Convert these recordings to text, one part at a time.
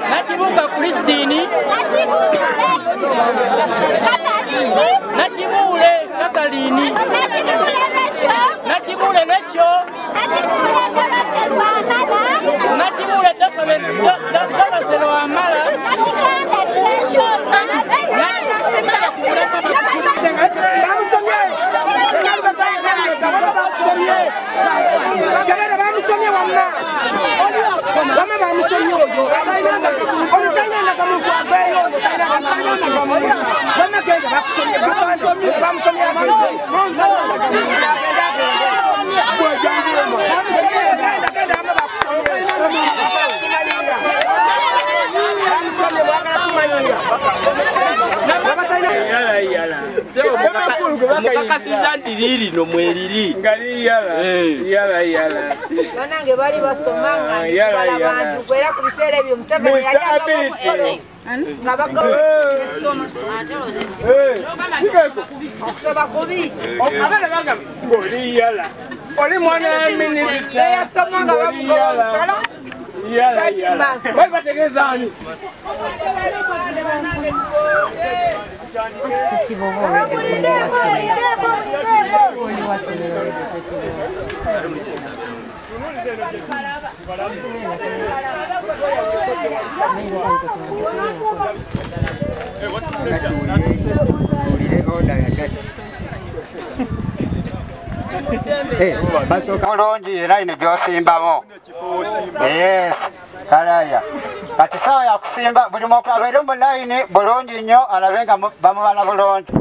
Nakibuka Christine, Nakibule Katalini, Nakibule Recho, Nakibule Doselo Amala, Mukakasiza nti lirino mweriri ngali yala yala yala banange bali basomanga bala bantu kwera ku biseera ebyo Museveni yali agaba omusolo nga bagaba esoma okusaba kubi abaana bagamba ng'oli yala oli mwana wa minisita eyasoma nga bamugoba omusolo yala yala bali bategeeza ani Bulungi era ino gy'osimbamu. Yes, kalaya. Kati sawa ya kusimba buli muntu abeere mu layini bulungi nnyo alabe nga bamubala bulungi.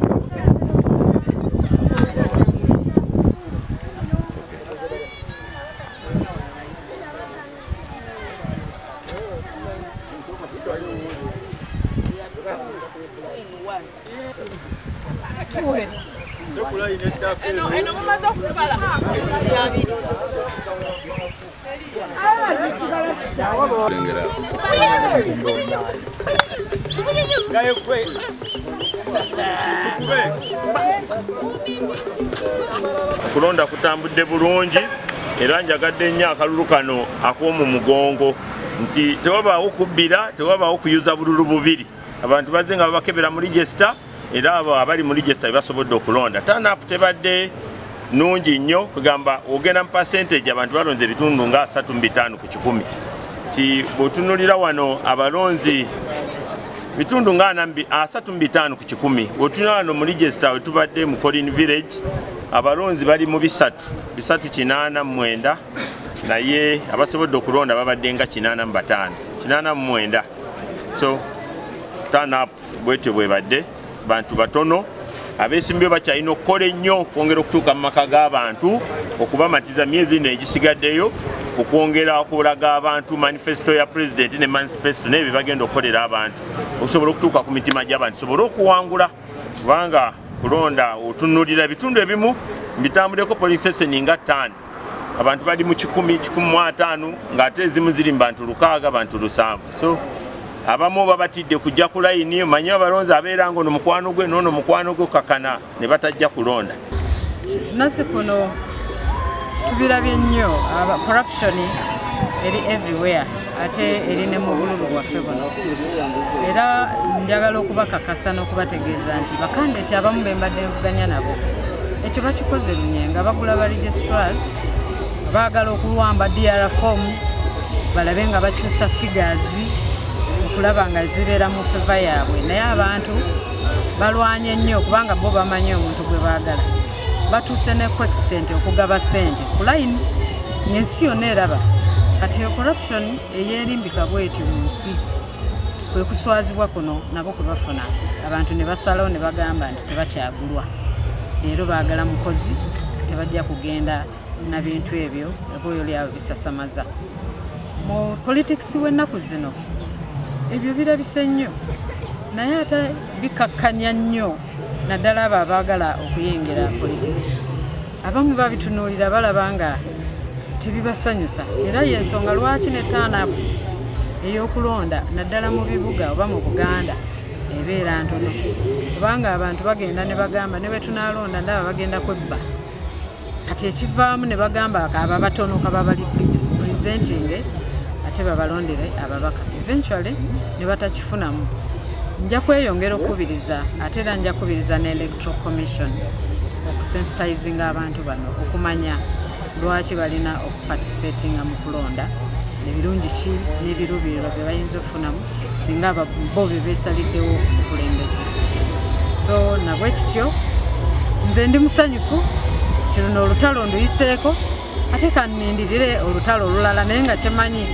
Okulonda kutambudde bulungi era njagadde nnyo akalulu kano ak'omu mugongo nti tewabaawo kubbira, tewabaawo kuyuza bululu bubiri. Abantu bazze nga babakebera mu register era abo abali mu register basobodde okulonda. Turn-up tebadde nnungi nnyo, kugamba ogenda mu percentage abantu balonze ebitundu nga 35 ku 100. Nti bw'otunuulira wano abalonzi bitundu nga 35 ku 100. Bw'otunuulira wano mu register we tubadde mu Colin Village abalonzi bali mu 389 naye abasobodde okulonda babadde nga 85 89. So turn up bwetyo bwebadde bantu batono abeesimbyewo bakyalina okukola ennyo okwongera okutuuka mu maka g'abantu okubamatiza myezi eno egisigaddeyo okwongera okulaga abantu manifesto ya pulezidenti ne manifesto n'ebyo bagenda okukolera abantu okusobola okutuuka ku mitima gy'abantu tusobole okuwangula kubanga kulonda otunuulira ebitundu ebimu mbitambuleko polling station nga 5 abantu bali mu 100 150 ng'ate ezimu ziri mu bantu 6 bantu 7. So abamu babatidde kujja ku layini omanyi abalonzi abeera ng'ono mukwano gwe n'ono mukwano gwe kakana ne batajja kulonda. Nasi kuno tubirabye nnyo corruption eri everywhere ate eri ne mu bululu bwaffe buno era njagala okubakakasa n'okubategeeza nti bakandidate abamu be mbadde nvuganya nabo ekyo bakikoze lunye nga bagula ba registrars Baagala okuwamba DR forms balabe nga bakyusa figures okulaba nga zibeera mu favor yaabwe, naye abantu balwanye nnyo kubanga bo bamanyi omuntu gwe baagala. Batuuse ne ku extent okugaba ssente ku line ng'ensi yonna eraba. Kati eyo corruption eyeerimbika bwetyo mu nsi kwe kuswazibwa kuno nabo kwe bafuna. Abantu ne basalawo ne bagamba nti tebakyagulwa, leero baagala mukozi, tebajja kugenda na bintu ebyo ebyoyo lyabwe bisasamaza. Mu politics w'ennaku zino ebyo birabise nnyo, naye ate bikakkanya nnyo naddala abo abaagala okuyingira politics. Abamu babitunuulira balaba nga tebibasanyusa, era y'ensonga lwaki ne turn-up ey'okulonda naddala mu bibuga oba mu Buganda ebeera ntono, kubanga abantu bagenda ne bagamba ne bwe tunaalonda ndaba bagenda kwebba. Kati ekivaamu ne bagamba aba batono kababali presenting ate babalondere ababaka, eventually ne batakifunamu. Nja kweyongera okukubiriza, ate era nja kubiriza ne Electoral Commission okusensitizinga abantu bano okumanya lwaki balina okuparticipatinga mu kulonda, ebirungi ki n'ebiruubirirwa bye bayinza okufunamu singa bo bye beesaliddewo omukulembeze. So nabwe kityo nze ndi musanyufu nti luno olutalo nduyiseeko, ate kannindirire olutalo olulala, naye nga kyemanyi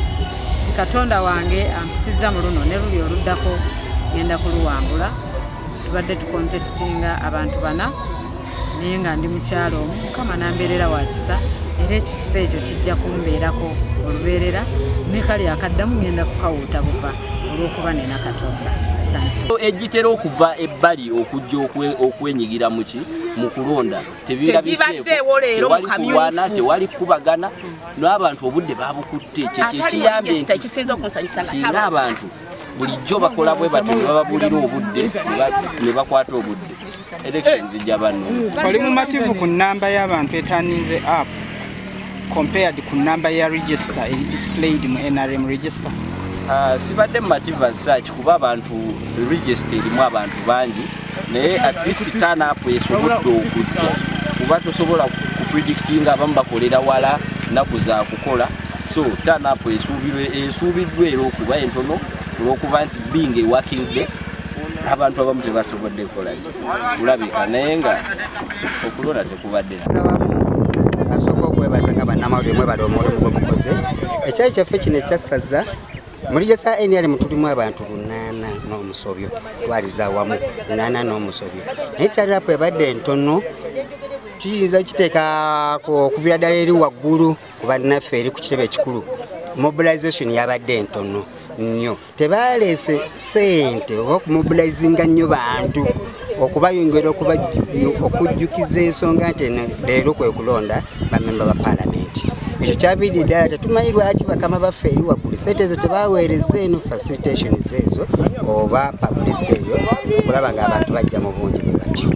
nti Katonda wange ampisizza mu luno ne luli oluddako ngenda kuluwangula. Tubadde tukontestinga abantu bana, naye nga ndi mukyalo omu, Mukama n'ambeerera wa kisa, era ekisa ekyo kijja kumbeerako olubeerera, ne kali akaddamu ngenda kukawuuta buva olw'okuba nina Katonda. Egitera okuva ebbali okujja okwenyigira muki mu kulonda tebirabise, tewali kulwana, tewali kubagana, n'abantu obudde babukutte. Kyekiyambye nti singa abantu bulijjo bakola bwe batyo ne bababulira obudde ne bakwata obudde, elections zijja banno. Oli mumativu ku nnamba y'abantu etaninze up compared ku nnamba ya register eri displayed mu NRM register? Sibadde mumativu as such kuba abantu register erimu abantu bangi, naye at least turn up esobodde okujja kuba tosobola kupredictinga, abamu bakolera wala nnaku za kukola, so turn up esuubiddwa era okuba entono olw'okuba nti being a working day abantu abamu tebasobodde kukolaki kulabika, naye nga okulonda tekubadde. Asooka okwebaza nga bannamawulire mwebale omulimu gwe mukoze. Ekyalo kyaffe kino ekyassaza muri gesa NRM tulimu abantu 8 n'omusobyo, twaliza awamu 8 n'omusobyo, naye turn-up ebadde entono. Tuyinza kiteeka okuviira ddala eri waggulu ku bannaffe eri ku kitebe ekikulu. Mobilization yabadde entono nnyo, tebaleese ssente oba okumobilizinga nnyo bantu okubayongera okujjukiza ensonga nti leero kwe kulonda bamemba ba paalamenti. Ekyo kyaviiridde ddala tetumanyi lwaki bakama baffe eri waggulu ssente ezo tebaweereza eno facilitations ezo oba publicity eyo okulaba ng'abantu bajja mu bungi bwe batyo.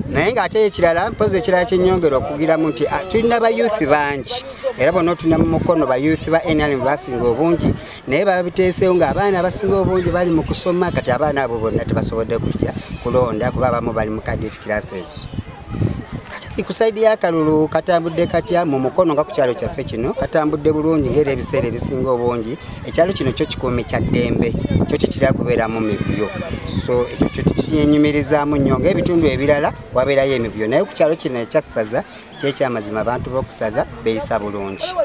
Naye ng'ate ekirala mpozi ekirala kyennyongera okugiramu nti tulina bayouth bangi, era bonna tulina mu mukono bayouth ba NRM basinga obungi, naye babiteeseewo ng'abaana abasinga obungi bali mu kusoma. Kati abaana abo bonna tebasobodde kujja kulonda kuba abamu bali mu cadet classes. Kati ku side y'akalulu katambudde katya mu mukono nga ku kyalo kyaffe kino katambudde bulungi ng'era ebiseera ebisinga obungi ekyalo kino kyo kikuumi kya ddembe, kyo kikira kubeeramu mivuyo, so ekyo kyo tukinyenyumirizaamu nnyo. Ng'ebitundu ebirala wabeerayo emivuyo, naye ku kyalo kino ekyassaza kyekyamazima abantu b'okusaza beeyisa bulungi.